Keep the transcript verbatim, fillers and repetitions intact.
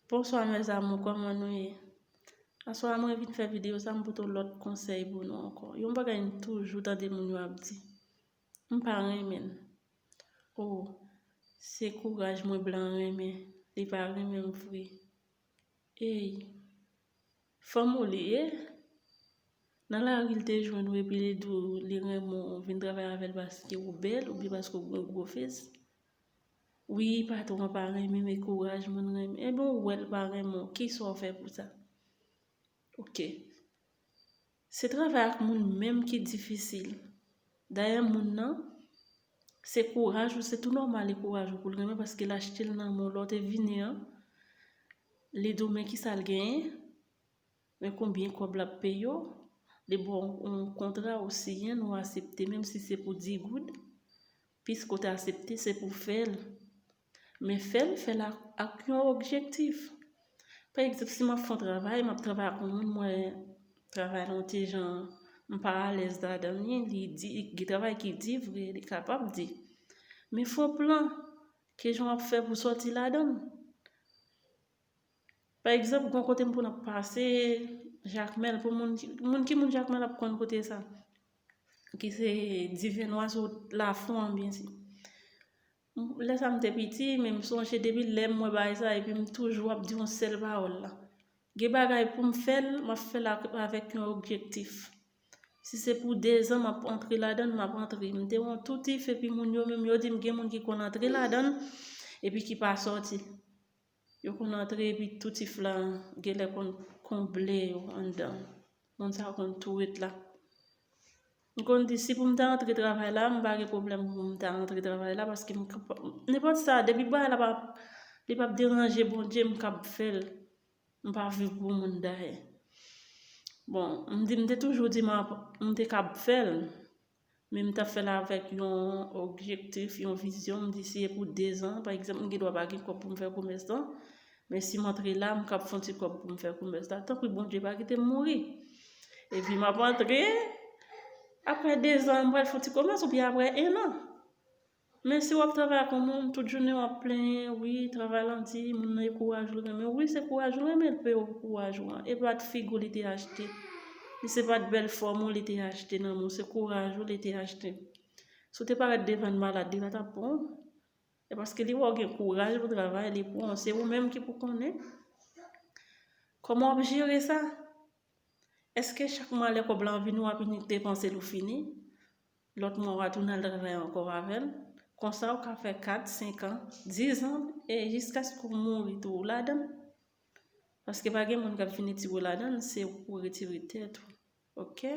Bonswa mes amours, kòman nou ye? Aswè a mwen vin fè videyo sa, m pote yon lòt konsèy pou nou ankò. Yon bagay m toujou tande moun yo ap di. M pa renmen l. Oh, se kouraj mwen blan renmen. Li pa renmen m vre. Ey, fanm ou li ye? Nan lari l te jwenn ou epi li di w li renmen w, vin travay avè l paske ou bèl oubyen paske w gen yon gwo fes? Wi, patwon an pa renmen, men kouraj moun renmen. Ebyen, ou wè l pa renmen w, kisa w fè pou sa? Ok. Se travay ak moun menm ki difisil. Dayè, moun nan, se kouraj ou, se tou nòmal li kouraj ou pou l renmen, paske l achte l nan men w lè w te vini an. Li di w men kisa l genyen, men konbyen kòb l ap peye w. Li ba w yon kontra ou siyen l, ou aksepte, menm si se pou dis goud. Piske w te aksepte, se pou w fè l. Men fè l, fè l ak, ak yon objektif. Pa egzanp, si m ap fè yon travay, m ap travay ak yon moun, mwen travay la yon ti jan, m pa alèz ladan li, li di, gen travay ki di vre, li kapab di. Men fè yon plan, kijan w ap fè pou sòti ladan l. Pa egzanp, gen yon kote m konn ap pase, Jakmèl, pou moun, moun ki moun Jakmèl ap konn kote sa. Ki se Diven Nwa sou Lafon an, byen si. Lè sa m te piti, men m sonje depi lè m wè bagay sa, epi m toujou ap di yon sèl pawòl la. Gen bagay pou m fè l, m ap fè l ak, avèk yon objektif. Si se pou dezan, m ap antre ladan l, m ap antre. M te wè yon toutif, epi moun yo menm, yo di m gen moun ki konn antre ladan l, epi ki pa sòti. Yo konn antre epi toutif la genlè konn konble yo anndan. Moun sa yo konn tou ret la. M konn di si pou m ta antre travay la, m pa gen pwoblèm pou m ta antre travay la, paske m kapa-, nenpòt sa, depi bagay la pa, li p ap deranje Bondye, m kab fè l. M pa viv pou moun dayè. Bon, m di, m te toujou di m ap, m te kab fè l. Men m t ap fè l avèk yon objektif, yon vizyon. M di si e pou dezan, pa egzanp, m gen dwa pa gen kòb pou m fè komès lan, men si m antre la, m kab fè yon ti kòb pou m fè komès la. Tanpri, Bondye, pa kite m mouri. Epi m ap antre, apre dezan, m pral fè yon ti komès, oubyen apre en an. Men si w ap travay ak yon moun, tout jounen w ap plenyen, wi, travay lan di, moun nan e kouraj ou renmen. Wi, se kouraj ou renmen, l peye w pou kouraj ou an. E pa t figi w li te achte. Li se pa t bèl fòm ou li te achte nan men w, se kouraj ou li te achte. Si w te parèt devan l malad, li pa t ap pran w. E paske li wè w gen kouraj pou travay, li pran w. Se ou menm ki pou konnen. Kòman w ap jere sa? Èske chak mwa lè kòb la vini, w ap inik depanse l ou fini? Lòt mwa, w a tounen al travay ankò avè l. Konsa, ou ka fè kat, senk an, dizan, e jiskaske w mouri tou, ou ladan l. Paske pa gen moun k ap vin retire w ladan l, se ou pou retire tèt ou. Oke?